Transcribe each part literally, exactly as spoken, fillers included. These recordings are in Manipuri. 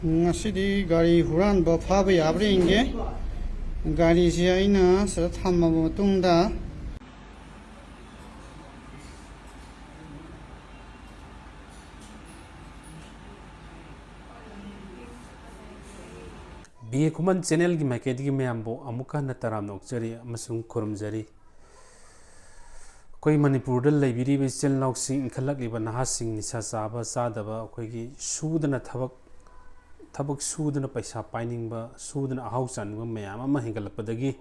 ꯉꯁꯤꯗꯤ ꯒꯥꯔꯤ ꯍꯨꯔꯥꯟꯕ ꯐꯥꯕ ꯌꯥꯕ꯭ꯔꯥ ꯌꯦꯡꯒꯦ꯫ ꯒꯥꯔꯤꯁꯦ ꯑꯩꯅ ꯁꯤꯗ ꯊꯝꯃꯕ ꯃꯇꯨꯡꯗ, ꯕꯤ ꯑꯦ ꯈꯨꯃꯟ ꯆꯦꯅꯦꯜꯒꯤ ꯃꯥꯏꯀꯩꯗꯒꯤ ꯃꯌꯥꯝꯕꯨ ꯑꯃꯨꯛꯀ ꯍꯟꯅ ꯇꯔꯥꯝꯅ ꯑꯣꯛꯆꯔꯤ ꯑꯃꯁꯨꯡ ꯈꯨꯔꯨꯝꯖꯔꯤ꯫ ꯑꯩꯈꯣꯏ ꯃꯅꯤꯄꯨꯔꯗ ꯂꯩꯕꯤꯔꯤꯕ ꯏꯆꯤꯜ ꯏꯅꯥꯎꯁꯤꯡ, ꯏꯟꯈꯠꯂꯛꯂꯤꯕ ꯅꯍꯥꯁꯤꯡ, ꯅꯤꯁꯥ ꯆꯥꯕ ꯆꯥꯗꯕ, ꯑꯩꯈꯣꯏꯒꯤ ꯁꯨꯗꯅ ꯊꯕꯛ, ꯊꯕꯛ ꯁꯨꯗꯅ ꯄꯩꯁꯥ ꯄꯥꯏꯅꯤꯡꯕ, ꯁꯨꯗꯅ ꯑꯍꯥꯎ ꯆꯥꯅꯤꯡꯕ ꯃꯌꯥꯝ ꯑꯃ ꯍꯦꯟꯒꯠꯂꯛꯄꯗꯒꯤ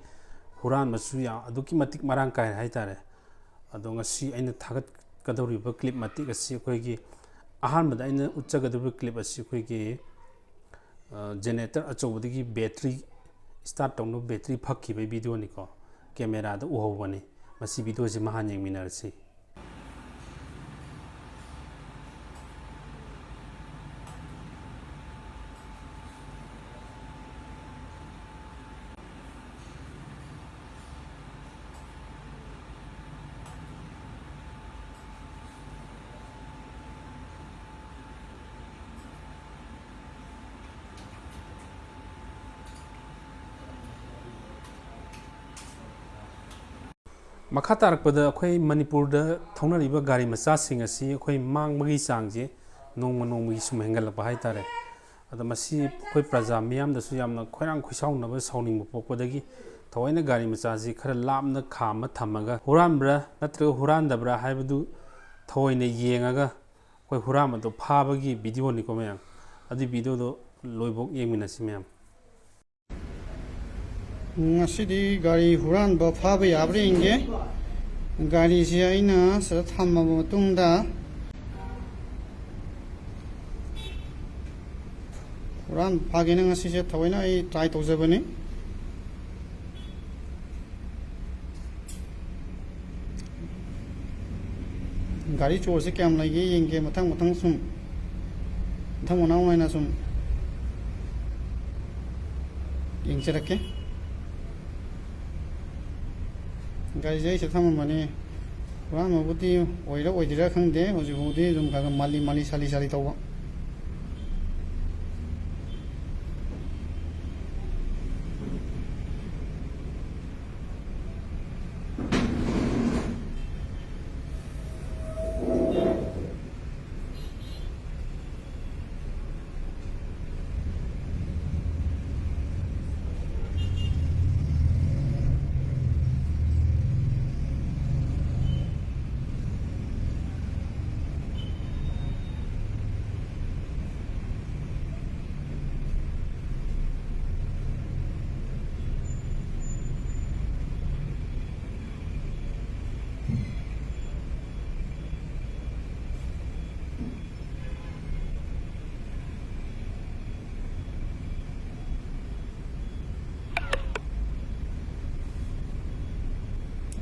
ꯍꯨꯔꯥꯟꯕꯁꯨ ꯌꯥꯝ, ꯑꯗꯨꯛꯀꯤ ꯃꯇꯤꯛ ꯃꯔꯥꯡ ꯀꯥꯏꯔꯦ ꯍꯥꯏꯇꯥꯔꯦ꯫ ꯑꯗꯣ ꯉꯁꯤ ꯑꯩꯅ ꯊꯥꯒꯠꯀꯗꯧꯔꯤꯕ ꯀ꯭ꯂꯤꯞ ꯃꯇꯦꯛ ꯑꯁꯤ ꯑꯩꯈꯣꯏꯒꯤ, ꯑꯍꯥꯟꯕꯗ ꯑꯩꯅ ꯎꯠꯆꯒꯗꯧꯔꯤꯕ ꯀ꯭ꯂꯤꯞ ꯑꯁꯤ ꯑꯩꯈꯣꯏꯒꯤ, ꯑ, ꯖꯦꯅꯦꯔꯦꯇꯔ ꯑꯆꯧꯕꯗꯒꯤ ꯕꯦꯇ꯭ꯔꯤ ꯁ꯭ꯇꯥꯔꯠ ꯇꯧꯅꯕ ꯕꯦꯇ꯭ꯔꯤ ꯐꯛꯈꯤꯕꯒꯤ ꯚꯤꯗꯤꯑꯣꯅꯤꯀꯣ꯫ ꯀꯦꯃꯦꯔꯥꯗ ꯎꯍꯧꯕꯅꯤ꯫ ꯃꯁꯤ ꯚꯤꯗꯤꯑꯣꯁꯤ ꯃꯍꯥꯟ ꯌꯦꯡꯃꯤꯟꯅꯔꯁꯤ꯫ ꯃꯈꯥ ꯇꯥꯔꯛꯄꯗ ꯑꯩꯈꯣꯏ ꯃꯅꯤꯄꯨꯔꯗ ꯊꯧꯅꯔꯤꯕ ꯒꯥꯔꯤ ꯃꯆꯥꯁꯤꯡ ꯑꯁꯤ ꯑꯩꯈꯣꯏ ꯃꯥꯡꯕꯒꯤ ꯆꯥꯡꯁꯦ ꯅꯣꯡꯃ ꯅꯣꯡꯃꯒꯤ ꯁꯨꯝ ꯍꯦꯟꯒꯠꯂꯛꯄ ꯍꯥꯏꯇꯥꯔꯦ꯫ ꯑꯗꯣ ꯃꯁꯤ ꯑꯩꯈꯣꯏ ꯄ꯭ꯔꯖꯥ ꯃꯤꯌꯥꯝꯗꯁꯨ ꯌꯥꯝꯅ ꯈꯣꯏꯔꯥꯡ ꯈꯣꯏꯁꯥꯎꯅꯕ, ꯁꯥꯎꯅꯤꯡꯕ ꯄꯣꯛꯄꯗꯒꯤ ꯊꯑꯣꯏꯅ ꯒꯥꯔꯤ ꯃꯆꯥꯁꯤ ꯈꯔ ꯂꯥꯞꯅ ꯈꯥꯝꯃ ꯊꯝꯃꯒ ꯍꯨꯔꯥꯟꯕ꯭ꯔꯥ ꯅꯠꯇ꯭ꯔꯒ ꯍꯨꯔꯥꯟꯗꯕ꯭ꯔꯥ ꯍꯥꯏꯕꯗꯨ ꯊꯑꯣꯏꯅ ꯌꯦꯡꯉꯒ ꯑꯩꯈꯣꯏ ꯍꯨꯔꯥꯟꯕꯗꯣ ꯐꯥꯕꯒꯤ ꯚꯤꯗꯤꯑꯣꯅꯤꯀꯣ ꯃꯌꯥꯝ꯫ ꯑꯗꯨꯒꯤ ꯚꯤꯗꯤꯑꯣꯗꯣ ꯂꯣꯏꯐꯥꯎ ꯌꯦꯡꯃꯤꯟꯅꯁꯤ ꯃꯌꯥꯝ꯫ ꯉꯁꯤꯗꯤ ꯒꯥꯔꯤ ꯍꯨꯔꯥꯟꯕ ꯐꯥꯕ ꯌꯥꯕ꯭ꯔꯥ ꯌꯦꯡꯒꯦ꯫ ꯒꯥꯔꯤꯁꯦ ꯑꯩꯅ ꯁꯤꯗ ꯊꯝꯃꯕ ꯃꯇꯨꯡꯗ, ꯍꯨꯔꯥꯟꯕ ꯐꯥꯒꯦꯅ ꯉꯁꯤꯁꯦ ꯊꯑꯣꯏꯅ ꯑꯩ ꯇ꯭ꯔꯥꯏ ꯇꯧꯖꯕꯅꯤ꯫ ꯒꯥꯔꯤ ꯆꯣꯔꯁꯦ ꯀꯌꯥꯝ ꯂꯩꯒꯦ ꯌꯦꯡꯒꯦ, ꯃꯊꯪ ꯃꯊꯪ ꯁꯨꯝ, ꯃꯊꯪ ꯃꯅꯥꯎ ꯅꯥꯏꯅ ꯁꯨꯝ ꯌꯦꯡꯖꯔꯛꯀꯦ꯫ ꯒꯥꯔꯤꯁꯦ ꯑꯩ ꯁꯤꯗ ꯊꯝꯃꯝꯕꯅꯤ꯫ ꯍꯨꯔꯥꯟꯕꯕꯨꯗꯤ ꯑꯣꯏꯔ ꯑꯣꯏꯗ꯭ꯔꯤꯔꯥ ꯈꯪꯗꯦ, ꯍꯧꯖꯤꯛ ꯐꯥꯎꯗꯤ ꯑꯗꯨꯝ ꯈꯔ ꯈꯔ ꯃꯥꯜꯂꯤ ꯃꯥꯜꯂꯤ ꯁꯥꯂꯤ ꯁꯥꯂꯤ ꯇꯧꯕ꯫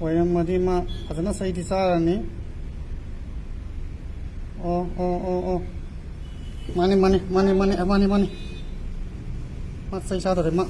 ꯑꯣꯏꯔꯝꯃꯗꯤ ꯃꯥ ꯐꯖꯅ ꯆꯩꯗꯤ ꯆꯥꯔꯅꯤ꯫ ꯑꯣ ꯑꯣ ꯑꯣ ꯑꯣ꯫ ꯃꯥꯅꯤ ꯃꯥꯅꯤ ꯃꯥꯅꯤ ꯃꯥꯅꯤ ꯃꯥꯅꯤ ꯃꯥꯅꯤ꯫ ꯃꯥ ꯆꯩ ꯆꯥꯗꯧꯔꯦ ꯃꯥ꯫